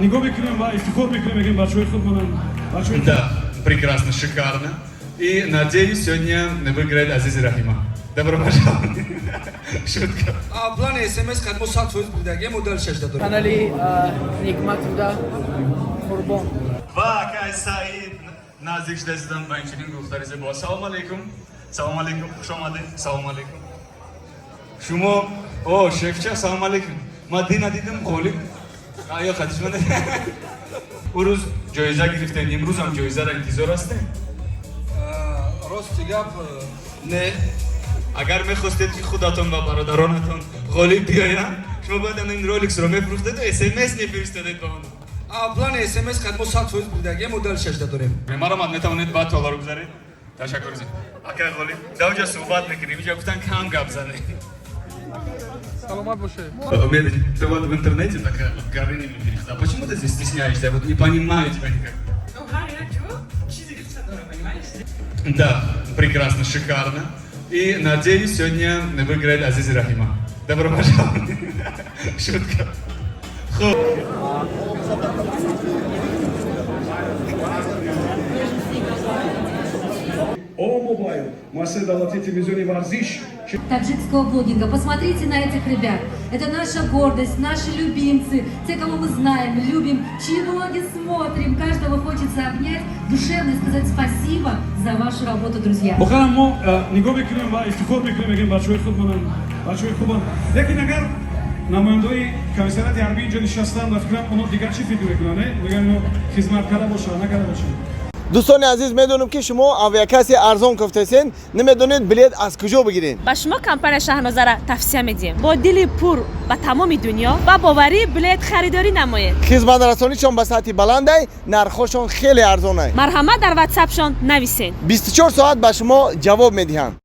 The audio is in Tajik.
Нигоҳ мекунем ва ифтихор мекунем, мегӯем, бачаҳои худмонанд, бачаҳои Да, прекрасно, шикарно. И надеюсь, сегодня выиграет Азизи Рахима. Добро пожаловать. Шутка. А плани СМС қад мо 100% будаги, мо дал шашда дорем. Канали Никматуда Қурбон. Ва акай Саид наздик шуда истоданд ба инчунин гуфтари зебо. Салом алейкум. Салом алейкум. Хуш омадед. Салом алейкум. Шумо, о, шефча, салом алейкум. Ма дина дидам, ғолиб. Ё хатиш ман. Ӯ рӯз ҷоиза гирифтем, имрӯзам ҷоизаро интизор ҳастем. Рости гап, не. Агар мехостед, ки худатон ва бародаронатон ғолиб биёянд, шумо бояд ин роликсро мефурӯхтеду СМС мефиристодед ба онҳо. А плани СМС қад мо 100% будаги, мо дал шашда дорем. Маромад, метавонед ба толор гузаред. Ташаккур. Акай Ғолиб, дар оҷа суҳбат мекунем, иҷа гуфтан, кам гап занем. Саломат бошед. Умед, ты вот в интернете такая вот Горыня перешла. Почему ты здесь стесняешься? Я вот не понимаю тебя никак. Ну, ҳар як ҷо чизи худша дора, понимаешь? Да, прекрасно, шикарно. И надеюсь, сегодня выиграет Азизи Рахима. Добро пожаловать. Шутка. Хуб. О Мобайл, муассисаи давлатии телевизиони варзиш. Таджикского блогинга. Посмотрите на этих ребят. Это наша гордость, наши любимцы, те, кого мы знаем, любим, чьи блоги смотрим. Каждого хочется обнять душевно и сказать спасибо за вашу работу, друзья. Воқеан, мо нигоҳ мекунем ва ифтихор мекунем, мегӯем, бачаҳои худмонанд, бачаҳои хубанд. Лекин агар намояндаҳои комиссариати ҳарбӣ инҷо нишастанд, ба фикрам, онҳо дигар чӣ фикр мекунанд, не мегӯянд, ино хизмат карда бошанд, накарда бошанд. Дӯстони азиз, медонам, ки шумо авиакасси арзон кофтесен, намедонед, билет аз куҷо бигиред. Ба шумо компания Шаҳнозара тавсия медиҳем. Бо дили пур ба тамоми дунё ба боварӣ билет харидорӣ намоед. Хизматрасонишон ба сатҳи баландай, нархҳошон хеле арзонай. Марҳамат, дар ватсапшон нависед. 24 соат ба шумо ҷавоб медиҳанд.